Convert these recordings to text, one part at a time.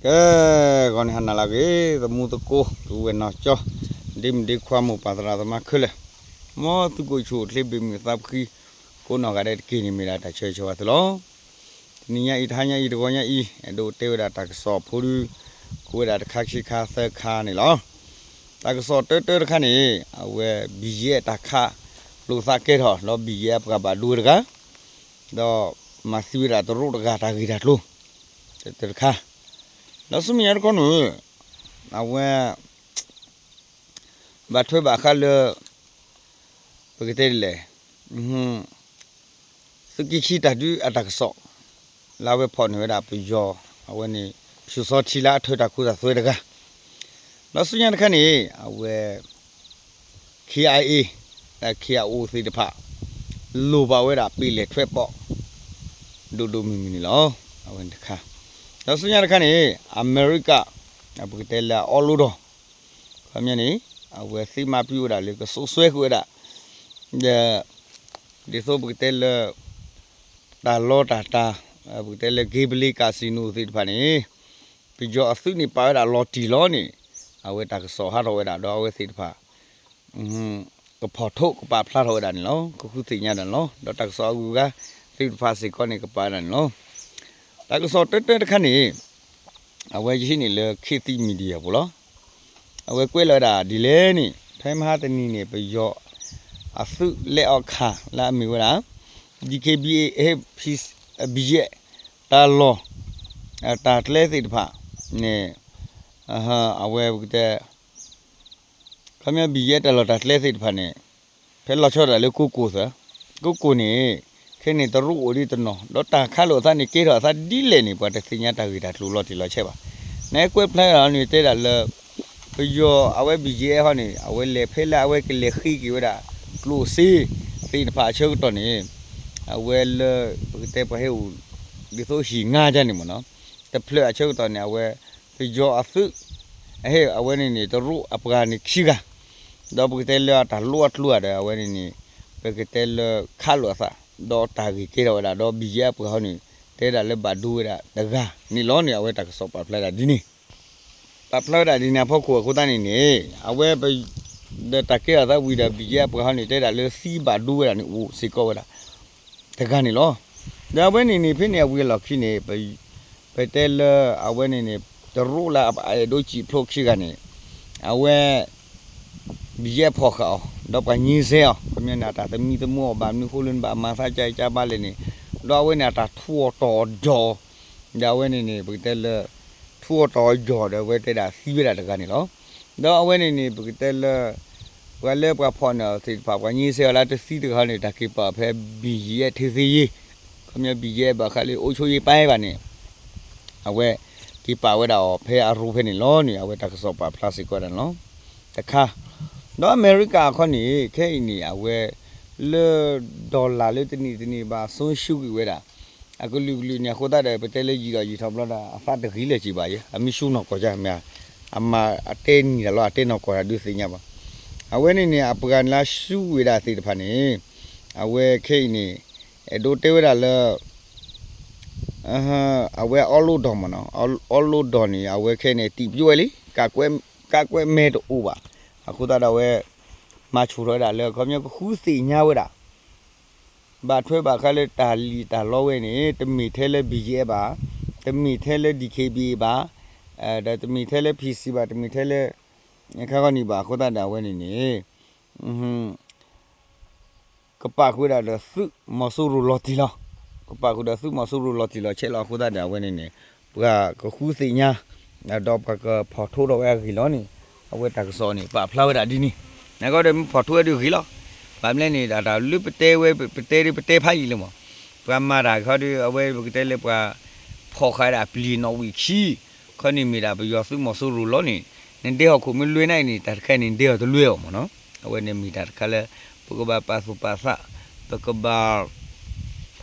ကဲ, ဂီၤန့ၣ်ဟါနၤလၢအဂ့ၤ သမူသကိး ပုၢ်ဝဲၢ်နီၢ်ကၠီ, ဒ့မုၣ်ဒ့ခွါ မိၢ်ပၢ်သရၣ်သမါခဲလၢာ်, မ်သုကအိၣ်ဆူၣ်အိၣ်ချ့ ဘၣ်မုာ်သးဖှံ ကိးနီၢ်ဂၤဒဲးတက့ၢ်န့ၣ် မ့ၢ်ဒၣ်တၢ်ဆၢဂ့ၤဆၢဝါသုလီၤ. တနံၤညါအံၤ တဟါညါအံၤ တဂီၤညါအံၤ အဲၣ်ဒိးတဲဝဲဒၣ်တၢ်ကစီၣ်ဖိဒုး ကအိၣ်ဝဲဒၣ်တခါခံခါသၢခါန့ၣ်လီၤ. တၢ်ကစီၣ်တၢတၢတခါန့ၣ် အဝဲ ဘံၣ်ယဲၢ်တၢ်ခးလိာ်သးကဲထီၣ် ဒီးဘံၣ်ယဲၢ်အပှၤဘၣ်ဒိဝဲတဂၤ ဒီးမၤသံဝဲဒၣ်တရူးတဂၤတၢ်ဂ့ၢ်တၢ်ကျိၤ တၢတၢတခါ, ဒီးဆူမဲာ်ညါတခီန့ၣ် အဝဲ ဘၣ်ထွဲဘၣ်ဃးလၢ ပကတဲဒ်လဲၣ် သုးက့ခံတၢ်ဒုးအတၢ်ကစီၣ် လၢအဝဲဖီၣ်န့ၢ်ဝဲဒၣ်ပယီၤ အဝဲန့ၣ် ဖၠူစီထံလၢအထၢတၢ်ခိတၢ်သွဲတဂၤ, ဒီးဆူညါတခါန့ၣ် အဝဲ KIA ဒီး KIO သ့ၣ်တဖၣ် လိၣ်ဘၣ်ဝဲဒၣ်ပ့ၤလဲၣ်ထွဲပီး ဒိၣ်ဒိၣ်မုၢ်မုၢ်န့ၣ်လီၤ. အဝဲန့ၣ်တခါ, ဒီးဆူညါတခါန့ၣ် အမဲရကၤ ပကတဲလၢအအီၣ်လိဒီး ခီပညီန့ၣ် အဝဲသ့ၣ်မၤပျံၤဝဲဒၣ်လၢကစိာ်ဆှဲကွံာ်ဝဲဒၣ် ဒီး ဒ်သိးပကတဲလၢ တၢ်လီတၢ်တၢ် ပကတဲလၢ gambling casino သ့ၣ်တဖၣ်န့ၣ် ပယီၤအသုးန့ၣ်ပာ်ဝဲဒၣ်လီၤတံၢ်လီၤန့ၣ် အဝဲတၢ်ကစီၣ်ဟးထီၣ်ဝဲဒၣ် ဒီးအဝဲသ့ၣ်တဖၣ် ကဖီၣ်ထီၣ်ကပာ်ဖျါထီၣ်ဝဲဒၣ်န့ၣ်လီၤ. ကဃုသ့ၣ်ညါဒၣ်န့ၣ်လီၤ. ဒီးတၢ်ကစီၣ်အဂုၤအဂၤသ့ၣ်တဖၣ်စ့ၢ်ကီးန့ၣ် ကပာ်ဝဲဒၣ်န့ၣ်လီၤ. တၢ်ကစီၣ်တၢတၢတခါန့ၣ် အဝဲယဟံးန့ၢ်လၢ ခေတ်သစ် Media ပူၤလီၤ. အဝဲကွဲးလီၤဝဲဒၣ်ဒ်လဲၣ်န့ၣ် ဖဲမဟါတနံၤန့ၣ် ပယီၤအသုးလဲၤအီၣ်ခၣ်လၢအမ့ၢ်ဝဲဒၣ် DKBA ဟ့ၣ် ဘံၣ်ယဲၢ် တၢ်လီၢ် တၢ်ကျဲသ့ၣ်တဖၣ်န့ၣ် အဝဲပကတဲ ခီပညီ ဘံၣ်ယဲၢ်တၢ်လီၢ်တၢ်ကျဲသ့ၣ်တဖၣ်န့ၣ် ဖဲလီၤဆီဒၣ်တၢ်လၢကိကိၢ်သၢ, ကိကိၢ်န့ၣ် ခဲအံၤန့ၣ် တရူးအိၣ်ဒံးတနီၤ ဒီးတၢ်ခးလိာ်အသးန့ၣ် ကဲထီၣ်အသးဒ်လဲၣ်န့ၣ် ပှၤတသ့ၣ်ညါတၢ်ဂ့ၢ်တၢ်ကျိၤလီၤတံၢ်လီၤဆဲးဘၣ်. နကွဲးဖျါထီၣ်န့ၣ်တဲဒၣ်လၢ ပယီၤအဝဲ ဘံၣ်ယဲၢ် ဟီန့ၣ် အဝဲလဲၤဖဲလၢအဝဲကလဲၤဃ့က့ၤဝဲဒၣ် ကျိၣ်စ့သ့ၣ်တဖၣ်အဆၢကတီၢ်န့ၣ် အဝဲလၢ ပကတဲပှၤဟ့ၣ်အိၣ် ဒ်သိးဟံၣ်ငါဒ်န့ၣ်မ့ၢ်နီၤ တဖျၢၣ်အဆၢကတီၢ်န့ၣ် အဝဲ ပယီၤအသုး အဟ့ၣ်အဝဲန့ၣ်န့ၣ် တရူးအပှၤန့ၣ်ခံဂၤ, ဒီးပကတဲလၢအတၢ်လိၣ်အကျိၤဒီး အဝဲန့ၣ်န့ၣ် ပကတဲလၢခးလိာ်အသး ဒီးတၢ်ဂ့ၢ်ကဲထီၣ်ဝဲဒၣ် ဒီး ဘံၣ်ယဲၢ် အပှၤဟီန့ၣ် တဲဒၣ်လၢဘၣ်ဒိဝဲဒၣ်တဂၤန့ၣ်လီၤန့ၣ် အဝဲတၢ်ကစီၣ်ပာ်ဖျါဒၣ်ဒ်န့ၣ် ပာ်ဖျါဝဲဒၣ်ဒ်န့ၣ်အဖီခိၣ်အဃိသတးန့ၣ်န့ၣ် အဝဲ ဒီးတၢ်ကဲထီၣ်သးဝံၤဒီး ဘံၣ်ယဲၢ် အပှၤဟီန့ၣ် တဲဒၣ်လၢသံဘၣ်ဒိဝဲဒၣ်န့ၣ် အိၣ်စ့ၢ်ကီးဝဲဒၣ် တဂၤန့ၣ်လီၤ. ဒီးအဝဲန့ၣ်န့ၣ် ဖဲန့ၣ်အဝံၤအလီၢ်ခံန့ၣ် ပတဲလၢအဝဲန့ၣ်န့ၣ် တရူးလၢအအဲၣ်ဒိးစံၣ်ဖျိးခံဂၤန့ၣ် အဝဲ ဘံၣ်ယဲၢ် ဖီၣ်ဃာ်အီၤ ဒီးပှၤညံစဲအီၤ ခီပညီန့ၣ် အတၢ်သမံသမိးအီၤ ဘၣ်မနုၤဃိလၢနဘၣ်မၤသးကၢ်အံၤကၢ်ဘါလဲၣ်န့ၣ် ဒီးအဝဲန့ၣ် အတၢ်ထူအီၣ်တီၢ်အီၣ်ဒီး ဒီးအဝဲန့ၣ်န့ၣ် ပကတဲလၢ ထူအီၣ်တီၢ်အီၣ်ဒီး အဝဲတဲဒၣ်သံဝဲဒၣ်တဂၤန့ၣ်လီၤ. ဒီးအဝဲန့ၣ်န့ၣ် ပကတဲလၢ ပှၤလၢပှၤဖီၣ်န့ၢ်အီၤသ့ၣ်တဖၣ် ပှၤညံစဲအီၤလၢတသံတဂၤန့ၣ် တၢ်က့ၤပာ်ဖဲ ဘံၣ်ယဲၢ် ထဲသ့ယ့ ခီပညီ ဘံၣ်ယဲၢ် ဘၣ်ဃးလၢအိၣ်ဆိယ့ပၢ်ဘၣ်န့ၣ် အဝဲ က့ၤပာ်ဝဲဒၣ်အီၤဖဲအရိဖဲန့ၣ်လီၤန့ၣ် အဝဲတၢ်ကစီၣ်ပာ်ဖျါစ့ၢ်ကီးဒၣ်န့ၣ်လီၤ. တခါ ဒီးအမဲရကၤအခီန့ၣ် ခဲအံၤန့ၣ် အဝဲ လၢ dollar လၢတနံၣ်တနံၣ်ဘၣ် ဆုံးရှုံးကွံာ်ဝဲဒၣ် အကလုာ်ကလုာ်န့ၣ် အဃိသတးဒီး ပတဲလၢယံာ်ထီၣ်ယံာ်ထီၣ်ဘျီဒီး အသးတဂ့ၤလၢၤက့ၤဘၣ်ယဲ အမ့ၢ်ရှုံးနီၢ်ကီၢ်ယါမ့ၢ် အမၤအတဲနံၤတၢ်လီၤ အတဲနီၢ်ကီၢ်တၢ်ဒုးသ့ၣ်ညါဘၣ်. အဝဲန့ၣ်န့ၣ် အပှၤန့ၣ်လၢရှုံးဝဲဒၣ်သ့ၣ်တဖၣ်န့ၣ် အဝဲခဲအံၤန့ၣ် အဲၣ်ဒိးတဲဝဲဒၣ်လၢ အဝဲအီၣ်လိဒီးမ့ၢ်နီၤ အီၣ်လိဒီးန့ၣ် အဝဲခဲအံၤန့ၣ် တံာ်ပျိဝဲလံ ကးကွဲးမဲတအိၣ်ဘၣ်. အဃိသတးဒီးအဝဲ မၤဆူၣ်ထီၣ်ဝဲဒၣ်လၢ ခီပညီကဃုသ့ၣ်ညါဝဲဒၣ် ဘၣ်ထွဲဘၣ်ဃးလၢတၢ်လံၣ်တၢ်လီဝဲန့ၣ် တမ့ၢ်ထဲလၢ ဘံၣ်ယဲၢ် ဘၣ်, တမ့ၢ်ထဲလၢ DKBA ဘၣ်, ဒီးတမ့ၢ်ထဲလၢ PC ဘၣ်, တမ့ၢ်ထဲလၢ ခါဂီၢ်နံၣ်ဘၣ်. အဃိသတးဒီးအဝဲန့ၣ်န့ၣ် ကပာ်ဃုာ်ဒၣ်ဒီးသုးမီၤစိရိၤလီၤတံၢ်လီၤ, ကပာ်ဃုာ်ဒီးသုးမီၤစိရိၤလီၤတံၢ်လီၤဆဲးလီၤ. အဃိသတးဒီးအဝဲန့ၣ်န့ၣ် ပှၤကဃုသ့ၣ်ညါ ဒီးပှၤကဖီၣ်ထိဒီးဝဲအဂ့ၢ်လီၤန့ၣ် အဝဲတၢ်ကစီၣ်န့ၣ် ပာ်ဖျါဝဲဒၣ်ဒ်န့ၣ်. နကီဒီးမ့ၢ်ဖီၣ်ထိဝဲဒၣ်ဂ့ၤလီၤ. ဘၣ်မနုၤလဲၣ်န့ၣ် တၢ်လၢပတဲဝဲ ပတဲဒ်ပတဲဖးယံာ်လၢမး ပှၤမၤတၢ်ခီဒီး အဝဲပကတဲလၢပှၤဖီၣ်ဃာ်ဒၣ်ပျံၤနီၣ်ဝံာ်ခံ ခီန့ၣ်မ့ၢ်ဒၣ်ပယီၤသုးမီၤစိရိၤလီၤန့ၣ် နဒဲဟီၣ်ခိၣ်မ့ၢ်လွဲၢ်နၤအံၤန့ၣ် တၢ်တခါန့ၣ် နဒဲဟီၣ်တလွဲၢ်အီၤမးနီၤ. အဝဲန့ၣ်မ့ၢ်တၢ်တခါလၢ ပကဘၣ်ပာ်သူၣ်ပာ်သး ပကဘၣ်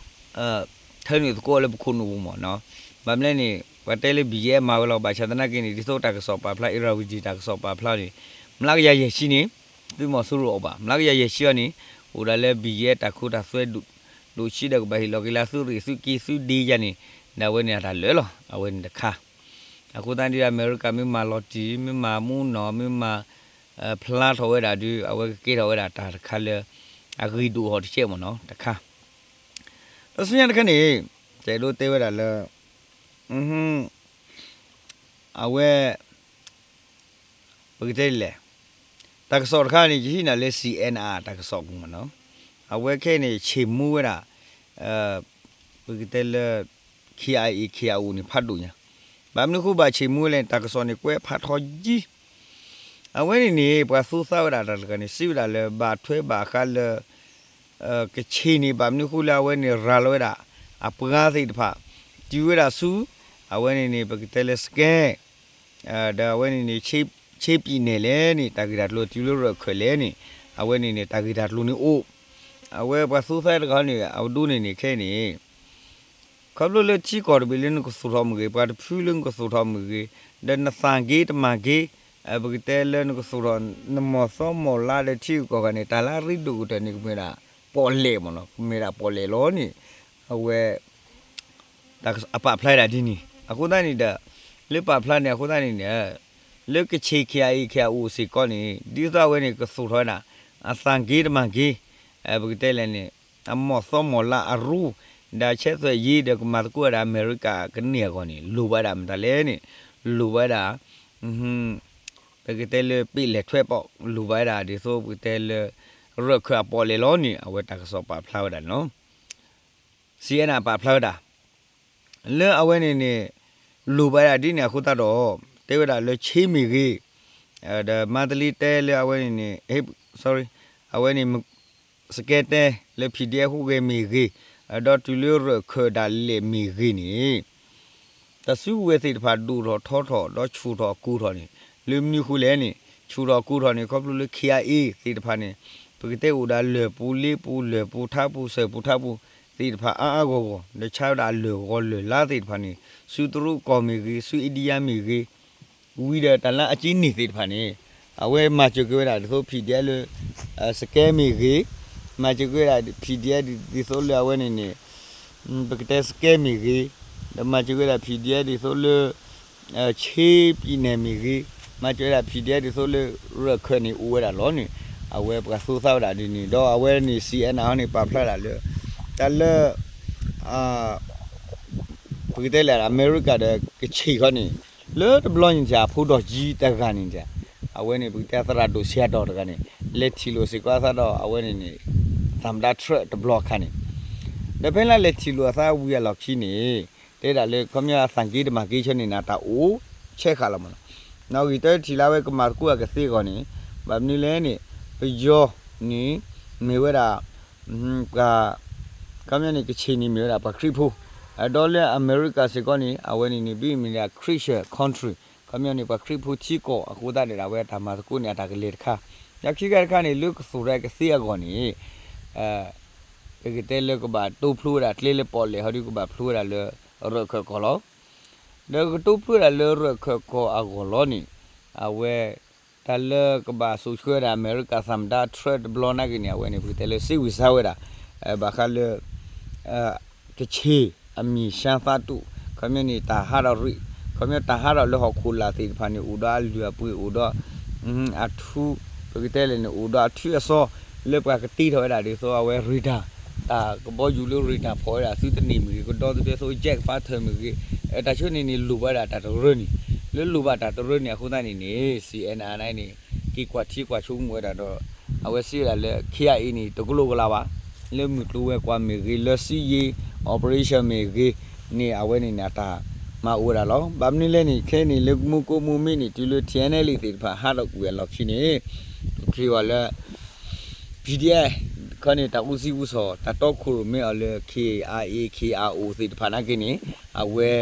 ထၢနုာ်သကိးလၢပခိၣ်နူာ်ပူၤမးနီၤ. ဘၣ်မနုၤလဲၣ်န့ၣ် ပှၤတဲလၢ ဘံၣ်ယဲၢ် မၤဝဲလီၤ. ဘၣ်ဆၣ်သနာ်က့န့ၣ် ဒ်သိးတၢ်ကစီၣ်ပာ်ဖျါ အ့ရဝံတံၣ် တၢ်ကစီၣ်ပာ်ဖျါန့ၣ် မျးကယၤယဲၢ်ဆံန့ၣ် သုးမီၤစိရိၤအီၤဘၣ်. မျးကယၤယဲၢ်ဆံအီၤန့ၣ် အိၣ်ဒၣ်လၢ ဘံၣ်ယဲၢ် တၢ်ခိတၢ်သွဲ ဒိၣ်ဆံးဒီးကဘၣ်ဟ့ၣ်လီၤက့ၤလၢသုးရ့ၣ်သုးက့သုးဒ့ယါန့ၣ် ဒ်ဝဲန့ၣ်အတၢ်လၢာ်လီၤ. အဝဲန့ၣ်တခါ အဃိသတးဒ်အမဲရကၤမ့ၢ်မၤလီၤတံၢ် မ့ၢ်မၤမူနီၤ မ့ၢ်မၤ ဖျါထီၣ်ဝဲဒၣ်ဒီး အဝဲကကဲထီၣ်ဝဲဒၣ်တၢ်တခါလၢ အဂ့ၤဒိၣ်ဟီၣ်တကဲမ့ၢ်နီၤ တခါ ဒီးဆူညါတခါန့ၣ် ကဲဒိးတဲဝဲဒၣ်လၢ အဝဲ ပကတဲဒ်လဲၣ်, တၢ်ကစီၣ်တခါန့ၣ် ယဟံးန့ၢ်လၢ C N R တၢ်ကစီၣ်ပူၤမ့ၢ်နီၤ, အဝဲခဲအံၤန့ၣ် ဆ့ၣ်မူဝဲဒၣ် ပကတဲလၢ K I A K I O န့ၣ် ဖးဒိၣ်ညါ, ဘၣ်မနုၤဃိဘၣ်ဆ့ၣ်မူဝဲလဲၣ်န့ၣ် တၢ်ကစီၣ်န့ၣ် ကွဲးဖးထီယံၤ, အဝဲန့ၣ်န့ၣ် ပှၤသူသးဝဲဒၣ်တၢ်တဂၤန့ၣ် စံးဝဲဒၣ်လၢ ဘၣ်ထွဲဘၣ်ဃးလၢ ကချ့ၣ်န့ၣ် ဘၣ်မနုၤဃိလၢအဝဲန့ၣ် ရၤလီၤဝဲဒၣ် အပှၤသ့ၣ်တဖၣ် တုၤဝဲဒၣ်ဆူ အဝဲန့ၣ်န့ၣ် ပကတဲလၢ စကဲ ဒီးအဝဲန့ၣ်န့ၣ် ဆ့ပံၤနဲၣ်လဲၣ်န့ၣ် တၢ်ဂ့ၢ်တၢ်ကျိၤ တုၤလၢရၢၢ်ခၢၣ်လဲၣ်န့ၣ် အဝဲန့ၣ်န့ၣ် တၢ်ဂ့ၢ်တၢ်ကျိၤန့ၣ်အိၣ်, အဝဲပှၤသူသးတဂၤန့ၣ် အဝဲဒိးန့ၣ်န့ၣ် ခဲအံၤန့ၣ် ခီဖျိလၢထံကီၢ်တဘ့ၣ်လၢနကသူၣ်ထီၣ်မ့ၢ်ဂ့ၤ, ပှၤတဖုလၢနကသူၣ်ထီၣ်မ့ၢ်ဂ့ၤ, ဒီးနသးဂ့ၤတမၤဂ့ၤ, ပကတဲလၢနကသူၣ်ထီၣ် နမီၢ်သီမီၢ်လါဒီးထံဂုၤကီၢ်ဂၤန့ၣ် တၢ်လၢအရ့ဒိၣ်ကတၢၢ်န့ၣ် ကမ့ၢ်ဒၣ်ပီၣ်လဲၣ်မ့ၢ်နီၤ, ကမ့ၢ်ဒၣ်ပီၣ်လဲၣ်လီၤန့ၣ်, အဝဲ အပာ်ဖျါဒၣ်ဒ်န့ၣ် အဃိသတးန့ၣ်ဒီး လၢပာ်ဖျါန့ၣ် အဃိသတးန့ၣ်ဒီး လၢကချ့ၣ် K I A K I O စ့ၢ်ကီးန့ၣ် ဒ်သိးအဝဲန့ၣ် ကသူၣ်ထီၣ်ဝဲဒၣ် အသးဂ့ၤတမၤဂ့ၤ, ပကတဲလဲၣ်န့ၣ် အမီၢ်သီမီၢ်လါအရူ ဒီးဆဲးသွဲၣ်ယ့ ဒီးကမၤသကိးဝဲဒၣ်အမဲရကၤကန့ၢ်အဂီၢ်န့ၣ် လိၣ်ဘၣ်ဝဲဒၣ်မတၤလဲၣ်န့ၣ် လိၣ်ဘၣ်ဝဲဒၣ် ပကတဲလၢပ့ၣ်လဲၣ်ထွဲပီး လိၣ်ဘၣ်ဝဲဒၣ်ဒ်သိးပကတဲလၢ ရၢၢ်ခၢၣ်အပီၣ်လဲၣ်လီၤန့ၣ် အဝဲတၢ်ကစီၣ်ပာ်ဖျါဝဲဒၣ်န့ၣ်လီၤ. C N R ပာ်ဖျါဝဲဒၣ် လၢအဝဲန့ၣ်န့ၣ် လိၣ်ဘၣ်ဝဲဒၣ်ဒ်န့ၣ်အဃိသတးဒီး တဲဝဲဒၣ်လၢဆ့မ့ၢ်ဂ့ၤ, ဒီးမါတလ့တဲလၢအဝဲန့ၣ်န့ၣ် sorry အဝဲန့ၣ် စကဲတဲလၢ P D F ဟူးဂဲၤမ့ၢ်ဂ့ၤ, ဒီးတုၤလၢရၢၢ်ခၢၣ်ဒၣ်လဲာ်မ့ၢ်ဂ့ၤန့ၣ် တၢ်စုကဝဲၤသ့ၣ်တဖၣ်ဒိၣ်ထီၣ်ထီထီၣ် ဒီးဆူၣ်ထီၣ်ကိၢ်ထီၣ်န့ၣ် လၢမနုၤဃိလဲၣ်န့ၣ် ဆူၣ်ထီၣ်ကိၢ်ထီၣ်န့ၣ် ခီဖျိလၢ K I A သ့ၣ်တဖၣ်န့ၣ် ပကတဲအိၣ်ဒၣ်လၢၢ်ပူၤလ့ပူၤ လၢၢ်ပူၤထးပူၤ စၢၢ်ပူၤထးပူၤ သ့ၣ်တဖၣ်အါအါဂီၢ်ဂီၢ် ဒီးဆါဝဲဒၣ်အလၢၢ်ဂီၤလၢၢ်လါသ့ၣ်တဖၣ်န့ၣ် ဆူတရူးကီၢ်မ့ၢ်ဂ့ၤ ဆူ India မ့ၢ်ဂ့ၤ ဝံၤဒီးတၢ်လၢအက့န့ၢ်သ့ၣ်တဖၣ်န့ၣ် အဝဲမၤစၢၤက့ၤဝဲဒၣ်ဒ်သိး P D F လၢ စကဲမ့ၢ်ဂ့ၤ, မၤစၢၤက့ၤဝဲဒၣ် P D F ဒ်သိးလၢအဝဲန့ၣ်န့ၣ် ပကတဲစကဲမ့ၢ်ဂ့ၤ, ဒီးမၤစၢၤက့ၤဝဲဒၣ် P D F ဒ်သိးလၢ ဆ့ပံၤနဲၣ်မ့ၢ်ဂ့ၤ, မၤစၢၤဝဲဒၣ် P D F ဒ်သိးလၢ ရၢၢ်ခၢၣ်န့ၣ်အိၣ်ဝဲဒၣ်လီၤန့ၣ် အဝဲပှၤသူသးဝဲဒၣ်ဒ်န့ၣ် ဒီးအဝဲန့ၣ် C N R ဟီန့ၣ် ပာ်ဖျါဒၣ်လၢ တၢ်လၢ ပကတဲလၢအမဲရကၤဒီးကချ့ၣ်ခီန့ၣ် လၢတဘျီန့ၣ် အဖိဒီးကၠံတဂၤန့ၣ် အဝဲန့ၣ် ပကတဲသရၣ်ဒိၣ် ဆံးအတီၢ်တဂၤန့ၣ် လဲၤထံၣ်လိာ်စ့ၢ်ကီးအသးဒီးအဝဲန့ၣ်န့ၣ် သမ္မတ Trump တဘျီခါန့ၣ် ဒီးဖဲလၢလဲၤထံၣ်လိာ်အသးဝံၤအလီၢ်ခံန့ၣ် တဲဒၣ်လၢခီပညီအသးက့တမၤက့ဆၢန့ၣ် နတၢ်အိၣ်ဆဲးဃာ်လီၤမးနီၤ. နီၣ်ဂံၢ်တၢထံၣ်လၢအဝဲကမၤသကိးအကသ့အဂီၢ်န့ၣ် ဘၣ်မနုၤလဲၣ်န့ၣ် ပယီၤန့ၣ် မ့ၢ်ဝဲဒၣ် ပှၤ ခီပညီန့ၣ် ကချ့ၣ်န့ၣ်မ့ၢ်ဝဲဒၣ်ပှၤခရံာ်ဖိ, ဒီးလၢအမဲရကၤစ့ၢ်ကီးန့ၣ် အဝဲန့ၣ်န့ၣ် ဘၣ်မ့ၢ်ဒၣ် Christian country ခီပညီန့ၣ် ပှၤခရံာ်ဖိထံကီၢ်အဃိသတးဒီး အဝဲတၢ်မၤသကိးန့ၣ် အတၢ်ကလဲၤတခါ, ဒီးခံခါတခါန့ၣ် လၢကသူၣ်ထီၣ်ကသ့အဂီၢ်န့ၣ် ပကတဲလၢကဘၣ်တိဖျိဝဲဒၣ်ကျဲလၢပီၣ်လဲၣ်ဟီဒီး ကဘၣ်ဖျိဝဲဒၣ်လၢရၢၢ်ခၢၣ်ကီၢ်လီၤ. ဒီးကတိဖျိဝဲဒၣ်လၢရၢၢ်ခၢၣ်ကီၢ်အဂီၢ်လီၤန့ၣ် အဝဲ တၢ်လၢကဘၣ်စိာ်ဆှၢဝဲဒၣ်အမဲရကၤသမ္မတ Trump တဘျီနာ်က့န့ၣ် အဝဲန့ၣ် ပကတဲလၢစ့ဝံၤစါဝဲဒၣ် ဘၣ်ဃးလၢ ကချ့ၣ်အမံၤရှါသးတူၣ် ခီပညီန့ၣ် တၢ်ဟးထီၣ်ရံၣ် ခီပညီတၢ်ဟးထီၣ်လၢဟီၣ်ခိၣ်လာ်သ့ၣ်တဖၣ်န့ၣ် အိၣ်ဒီးအလုၢ်အပှ့ၤ အိၣ်ဒီး အထူ ပကတဲလဲၣ်န့ၣ် အိၣ်ဒီးအထူအစီ လၢပှၤကတ့ထီၣ်ဝဲဒၣ်ဒ်သိးအဝဲ radar တၢ်ကဘီယူၤလၢ radar ဖီၣ်ဝဲဒၣ်သုတန့ၢ်မ့ၢ်ဂ့ၤ ကဒီသဒၢသိး jet fighter မ့ၢ်ဂ့ၤ တၢ်ဆၢန့ၣ်န့ၣ် လိၣ်ဘၣ်ဒၣ်တၢ်တရၢန့ၣ် လၢလိၣ်ဘၣ်တၢ်တရၢန့ၣ် အဃိသတးန့ၣ်န့ၣ် C N R န့ၣ် က့ၤကွၢ်ထံကွၢ်ဆိကမိၣ်ဝဲဒၣ်ဒီး အဝဲစံးဝဲဒၣ်လၢ K I A န့ၣ် တကလိကလးဘၣ် လၢမုၢ်ကျိၤဝဲၤကွာ်မ့ၢ်ဂ့ၤ လၢစစ်ရေး operation မ့ၢ်ဂ့ၤန့ၣ် အဝဲန့ၣ်န့ၣ် အတၢ်မၤအိၣ်ဝဲဒၣ်လီၤ. ဘၣ်မနုၤလဲၣ်န့ၣ် ခဲအံၤန့ၣ် လၢမူကိးမူမ့ၢ်န့ၣ် တုၤလၢ T N L A သ့ၣ်တဖၣ်ဟးထီၣ်ကွံာ်အလီၢ်ခံန့ၣ် ပထံၣ်ဘၣ်လၢ P D F ခီန့ၣ် တၢ်အူစံအူစီၤ တၢ်တီခိၣ်ရိၣ်မဲအီၤလၢ K I A K I O သ့ၣ်တဖၣ်နာ်က့န့ၣ် အဝဲ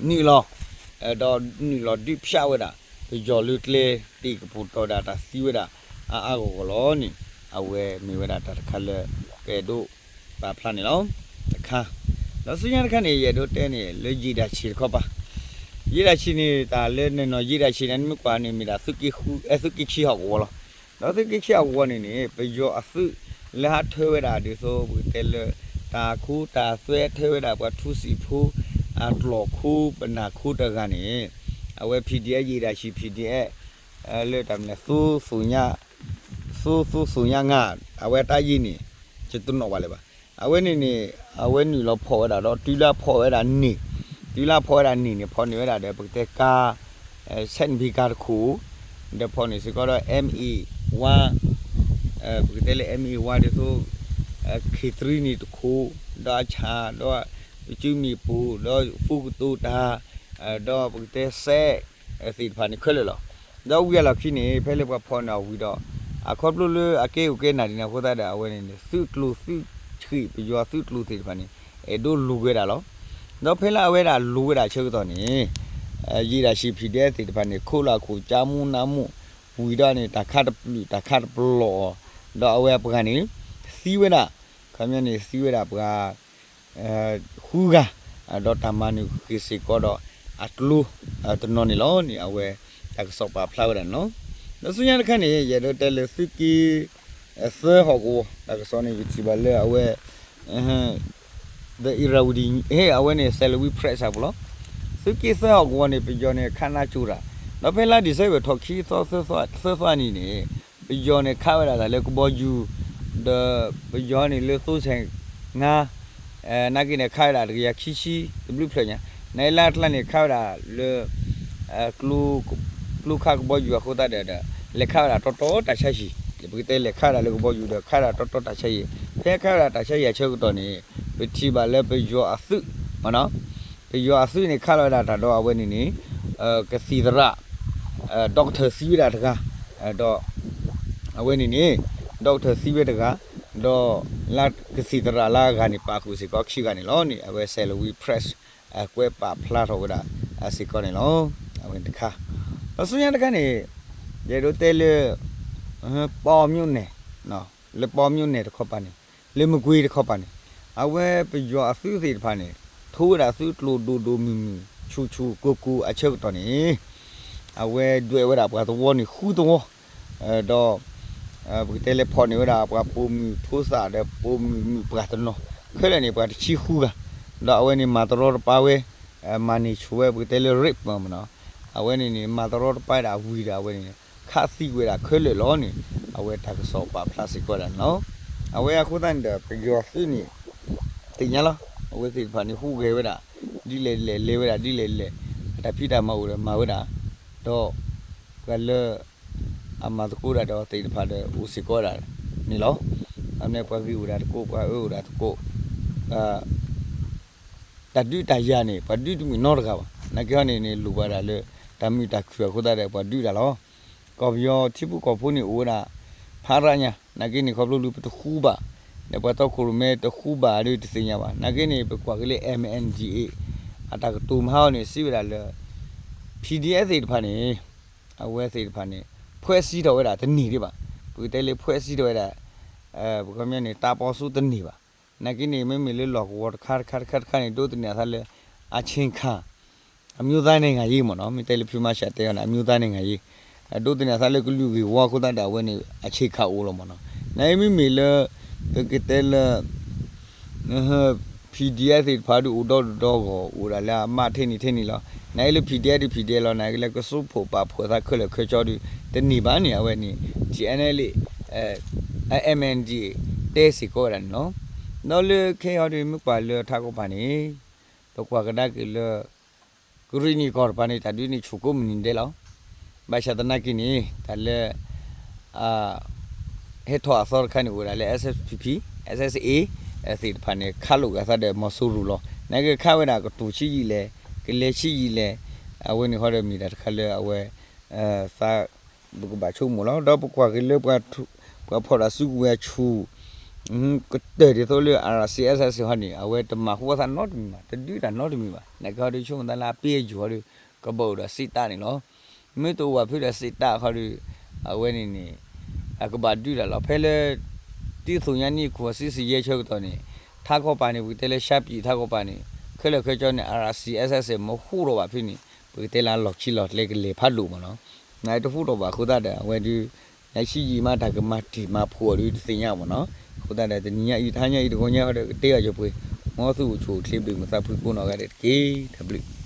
နုာ်လီၤ ဒီးနုာ်လီၤဒုးဖျးဝဲဒၣ် ပယီၤလၢကျဲ တ့ၢ်ကပူၤတီၤဒၣ်တၢ်သံဝဲဒၣ် အါအါဂီၢ်ဂီၢ်လီၤန့ၣ် အဝဲမ့ၢ်ဝဲဒၣ်တၢ်တခါလၢ ပအဲၣ်ဒိးပာ်ဖျါန့ၣ်လီၤ တခါ ဒီးဆူညါတခါန့ၣ် ယအဲၣ်ဒိးတဲန့ၣ် လၢယ့ၣ်ဒၣ်ဆံးတခီပၤ ယ့ၣ်ဒၣ်ဆံးန့ၣ် တၢ်လၢနနီၢ်ယ့ၣ်ဒၣ်ဆံးန့ၣ် နမ့ၢ်ကွၢ်န့ၣ် မ့ၢ်ဒၣ်သုးက့ဃု အဲ သုးက့ခံဟီၣ်ကဝီၤလီၤ. ဒီးသုးက့ခံဟီၣ်ကဝီၤန့ၣ်န့ၣ် ပယီၤအသုးလၢဟးထၢဝဲဒၣ်ဒ်သိး ပကတဲလၢ တၢ်ခူတၢ်သွဲထၢဝဲဒၣ်ပှၤထူစံာ်ဖိ အကျိာ်ခိၣ်ပနၢ်ခိၣ်တဂၤန့ၣ် အဝဲ PDF ယံာ်ဒၣ်ဆံး PDF လၢတၢ်မနုၤ သိသိညါ သိသိသိညါငါ အဝဲတၢ်ယံာ်န့ၣ် ယတနီၣ်ဘၣ်လၢၤဘၣ်. အဝဲန့ၣ်န့ၣ် အဝဲနုာ်လီၤဖီၣ်ဝဲဒၣ်ဒီး တုၤလၢအဖီၣ်ဝဲဒၣ်န့ၣ် တုၤလၢအဖီၣ်ဝဲဒၣ်န့ၣ်န့ၣ် ဖီၣ်န့ၢ်ဝဲဒၣ်ဒီး ပကတဲကါ ဆဲးနဘံကါတခိၣ် ဒီးဖီၣ်န့ၢ်စ့ၢ်ကီးဒီး MA one ပကတဲလၢ MA one ဒ်သိး ခ့တရံန့ၣ်တခိၣ် ဒီးအဆၣ် ဒီးပစုမ့ၣ်ပိၢ် ဒီးဖူကတိၤတၢ် ဒီးပကတဲစဲး သ့ၣ်တဖၣ်န့ၣ်ခဲလၢာ်လီၤ. ဒီးဝံၤအလီၢ်ခံန့ၣ် ဖဲလၢပှၤဖီၣ်န့ၢ်အီၤဝံၤဒီး အခီဖျိလၢအကဲအိၣ်ကဲနၢ်ဒ်န့ၣ်အဃိသတးဒီး အဝဲန့ၣ်န့ၣ် သုးကျိၤသုးဆံး ပယီၤသုးကျိၤသ့ၣ်တဖၣ်န့ၣ် အဲၣ်ဒိးလူၤက့ၤဝဲဒၣ်လီၤ. ဒီးဖဲလၢအဝဲဒၣ်လူၤဝဲဒၣ်ဆၢကတီၢ်န့ၣ် ယံာ်ဒၣ်ဆံး PDF သ့ၣ်တဖၣ်န့ၣ် ခိးလီၤအခိၣ်ကၠါမူနါမူ ဝံၤဒီးန့ၣ် တၢ်ခးတပျုာ်တၢ်ခးတပလီၢ်အီၤ ဒီးအဝဲပှၤန့ၣ် သံဝဲဒၣ် ခီပညီန့ၣ် သံဝဲဒၣ်ပှၤ ဃုဂၤ ဒီးတၢ်မၤနၢၤက့ၤစ့ၢ်ကီးဒီး အကျိတနီၤန့ၣ်လီၤန့ၣ် အဝဲတၢ်ကစီၣ်ပာ်ဖျါဝဲဒၣ်န့ၣ်လီၤ. ဒီးဆူညါတခါန့ၣ် ယအဲၣ်ဒိးတဲလၢသုးက့ သၢဟီၣ်ကဝီၤ တၢ်ကစီၣ်န့ၣ် ယထံၣ်ဘၣ်လၢအဝဲ The Irrawaddy အဝဲန့ၣ် Salween Press အပူၤလီၤ. သုးက့သၢဟီၣ်ကဝီၤန့ၣ် ပယီၤန့ၣ် ခးနါကၠိတၢ် ဒီးဖဲလါ December ထီၣ်ခံသီ သၢသီအနံၤန့ၣ် ပယီၤန့ၣ် ခးဝဲဒၣ်တၢ်လၢကဘီယူၤ ဒီးပယီၤန့ၣ်လၢသိစဲးငါ နာ်က့န့ၣ် ခးဝဲဒၣ်တကယၤခံဆံတဘျုးဖျၢၣ်ညါ နလါတကျါန့ၣ် ခးဝဲဒၣ်လၢ ကျိခးကဘီယူၤအဃိသတးဒီး လဲၤခးဝဲဒၣ်တီတီတၢ်ဆါဟံၣ် ပကတဲလဲၤခးဝဲဒၣ်လၢကဘီယူၤဒီး ခးဝဲဒၣ်တီတီတၢ်ဆါဟံၣ် ဖဲခးဝဲဒၣ်တၢ်ဆါဟံၣ်အဆၢကတီၢ်န့ၣ် ပထံၣ်ဘၣ်လၢပယီၤအသုး ပယီၤအသုးန့ၣ် ခးလီၤဝဲဒၣ်တၢ်ဒီးအဝဲန့ၣ်န့ၣ် ကသံၣ်သရၣ် doctor သံဝဲဒၣ်တဂၤ ဒီး အဝဲန့ၣ်န့ၣ် doctor သံဝဲတဂၤ ဒီးလၢကသံၣ်သရၣ်လၢအဂၤန့ၣ် ပာ်ဃုာ်စ့ၢ်ကီးခံဂၤန့ၣ်လီၤန့ၣ် အဝဲ Salween Press ကွဲးပာ်ဖျါထီၣ်ဝဲဒၣ်စ့ၢ်ကီးန့ၣ်လီၤ. အဝဲတခါ ဒီးဆူညါတခါန့ၣ် ယအဲၣ်ဒိးတဲလၢ ပီမြို့နယ် လၢပီမြို့နယ်တခီပၤန့ၣ် လၢမကွ့ၤတခီပၤန့ၣ် အဝဲပယီၤအသုးသ့ၣ်တဖၣ်န့ၣ် ထိဝဲဒၣ်သုးကျိၤဒိၣ်ဒိၣ်မုၢ်မုၢ် ဆူၣ်ဆူၣ်ကိၢ်ကိၢ်အဆၢကတီၢ်န့ၣ် အဝဲဒွဲၣ်ဝဲဒၣ်ပှၤသဝီန့ၣ်ဃုသဝီ ဒီး ပကတဲလၢဖီၣ်န့ၢ်ဝဲဒၣ်ပှၤပိာ်မုၣ်ဖိသၣ်ဒီးပိာ်မုၣ်မုၣ်ပှၢ်တနီၤ ခဲလၢာ်န့ၣ် ပှၤတဆံဃုဂၤ ဒီးအဝဲန့ၣ်မၤတရီတပါဝဲ မၤန့ၢ်ဆူၣ်ဝဲ ပကတဲလၢ rape မ့ၢ်နီၤ အဝဲန့ၣ်န့ၣ် မၤတရီတပါဒၣ်ဝံၤဒီးအဝဲန့ၣ် ခးသံဝဲဒၣ်ခဲလၢာ်လီၤန့ၣ် အဝဲတၢ်ကစီၣ်ပာ်ဖျါစ့ၢ်ကီးဒၣ်န့ၣ်လီၤ. အဝဲအဃိသတးန့ၣ်ဒီး ပယီၤသုးန့ၣ် သ့ၣ်ညါလီၤ အဝဲသ့ၣ်တဖၣ်န့ၣ် ဟူးဂဲၤဝဲဒၣ် ဒ်လဲၣ်လဲၣ်လဲၤဝဲဒၣ် ဒ်လဲၣ်လဲၣ် အတၢ်ဖံးတၢ်မၤအိၣ်ဒီးမၤဝဲဒၣ် ဒီး ပှၤလၢ အမၤသကိးဒၣ်ဒီးသ့ၣ်တဖၣ်ဒီးအိၣ်စ့ၢ်ကီးဒၣ်န့ၣ်လီၤ. အန့ၣ်ပှၤဂ့ၤအိၣ်ဒၣ်သကိး ပှၤအၢအိၣ်ဒၣ်သကိး တၢ်ဒုးတၢ်ယၤန့ၣ် ပှၤဒုးတမုာ်နီတဂၤဘၣ်. နာ်က့ဟီန့ၣ်န့ၣ် လိၣ်ဘၣ်ဒၣ်လၢ တၢ်မုာ်တၢ်ခုၣ်အဃိသတးဒီး ပှၤဒုးတၢ်လီၤ. ကီၢ်ပယီၤထံဖိကီၢ်ဖိန့ၣ်အိၣ်ဝဲဒၣ် ဖးရၣ်ညါ နာ်က့န့ၣ် ခီဖျိလၢပတဃူဘၣ် ဒီးပှၤတီခိၣ်ရိၣ်မဲတဃူဘၣ်ဒီးတသ့ၣ်ညါဘၣ်. နာ်က့န့ၣ် ပကွၢ်က့ၤလၢ MNDAA အတၢ်ကတိၤမၤဟီန့ၣ် စံးဝဲဒၣ်လၢ PDF သ့ၣ်တဖၣ်န့ၣ် အဝဲသ့ၣ်တဖၣ်န့ၣ် ဖွဲ့စည်းထီၣ်ဝဲဒၣ်တန့ၢ်ဒံးဘၣ်. ပကတဲလၢ ဖွဲ့စည်းထီၣ်ဝဲဒၣ် ပကီန့ၣ် တပ်ပေါင်းစု တန့ၢ်ဘၣ်. နာ်က့န့ၣ် မ့မ့ၢ်လၢလီၢ်ကဝီၤတခါတခါတခါတခါန့ၣ် ဒိးသန့ၤအသးလၢ အဆ့ၣ်ခၣ် အမျိုးသားနိုင်ငံရေး မ့ၢ်နီၤ မ့ၢ်တဲလၢဖုမၤရှးတဲအီၤန့ၣ် အမျိုးသားနိုင်ငံရေး ဒိးသန့ၤအသးလၢကလုာ်ဂ့ၢ်ဝီအဃိသတးဒီး အဝဲန့ၣ် အဆ့ၣ်ခၣ်အိၣ်လီၤ မ့ၢ်နီၤ. နာ်က့မ့မ့ၢ်လၢ ပကတဲလၢ PDF သ့ၣ်တဖၣ်ဒုးအိၣ်ဒီဒူၣ်ဒီဂီၢ် အိၣ်ဒၣ်လၢအမးထဲန့ၣ်ထဲန့ၣ်လီၤ. နာ်က့လၢ PDF ဒုး PDF လီၤ. နာ်က့လၢကစိာ်ဖှိၣ်ပာ်ဖှိၣ်သး ခဲလၢာ်ခဲဆ့ဒုး တန့ၢ်ဘၣ်န့ၣ် အဝဲန့ၣ် TNLA MNDAA တဲစ့ၢ်ကီးဝဲဒၣ်န့ၣ်လီၤ. ဒီးလၢခဲအံၤဒုး မ့ၢ်ကွၢ်လၢထးခီပၤန့ၣ် ပကွၢ်ကဒါက့ၤလၢ ကရံၣ်နံၣ်ကီၢ်တပၤန့ၣ် တၢ်ဒုးန့ၣ်ဆူၣ်ကိးမုၢ်နံၤဒဲးလီၤ. ဘၣ်ဆၣ်သနာ်က့န့ၣ် တၢ်လၢ ဟဲထီၣ်အသီတခါန့ၣ် အိၣ်ဝဲဒၣ်လၢ SSPP SSA သ့ၣ်တဖၣ်န့ၣ် ခးလိာ်က့ၤအသးဒီးမီၤစိရိၤလီၤ. နာ်က့ခးဝဲဒၣ်ကတိၤဆံးယံာ်လဲၣ် ကလဲၤဆံးယံာ်လဲၣ် အဝဲန့ၣ်ဃီဒီးမ့ၢ်တၢ်တခါလၢအဝဲ သး ပကဘၣ်ဆိကမိၣ်လီၤ. ဒီးပကွၢ်က့ၤလၢ ပှၤဖီၣ်တၢ်စုကဝဲၤဆူၣ် ကတၢၢ်ဒ်သိးလၢ RCSS ဟီန့ၣ် အဝဲတမၤဟူအသးနီတမံၤဘၣ်, တဒုးတၢ်နီတမံၤဘၣ်. နာ်က့ဟီဒီး ဆိကမိၣ်သးလၢအပ့အယူၢ်ဟီဒီး ကဘၣ်အိၣ်ဒီးစ့းတၢးန့ၣ်လီၤ. မ့ၢ်တအိၣ်ဘၣ်ဖုဒီးစ့းတၢးဟီဒီး အဝဲန့ၣ်န့ၣ် အကဘၣ်ဒုးတၢ်လီၤ. ဖဲလၢ တံၢ်သူညါနံၣ်ခွံဆံယဲၢ်ဆၢကတီၢ်န့ၣ် ထးခီပၤန့ၣ် ပကတဲလၢ ရှမ်းပြည် ထးခီပၤန့ၣ် ခဲလၢာ်ခဲဆ့န့ၣ် RCSS မ့ၢ်ဟူးထီၣ်ဘၣ်ဖဲန့ၣ် ပကတဲလၢလီၢ်ခံလီၢ်ကျဲကလဲၤဖးဒိၣ်မ့ၢ်နီၤ. နတဟူးထီၣ်ဘၣ်အဃိသတးဒီး အဝဲဒုး နဆံးယံာ်မး တၢ်ကမၤတံၢ်မၤဖှိၣ်အီၤဒုးတသ့ၣ်ညါမ့ၢ်နီၤ. အဃိသတးဒီး တနံၤညါအံၤ တဟါညါအံၤ တဂီၤညါအံၤဒီး ကတဲအီၤကပှ့ၤ မ်သုအိၣ်ဆူၣ်အိၣ်ချ့ဘျုးမုာ်သးဖှံကိးနီၢ်ဂၤဒဲးတက့ၢ်. တၢ်ဘျုး.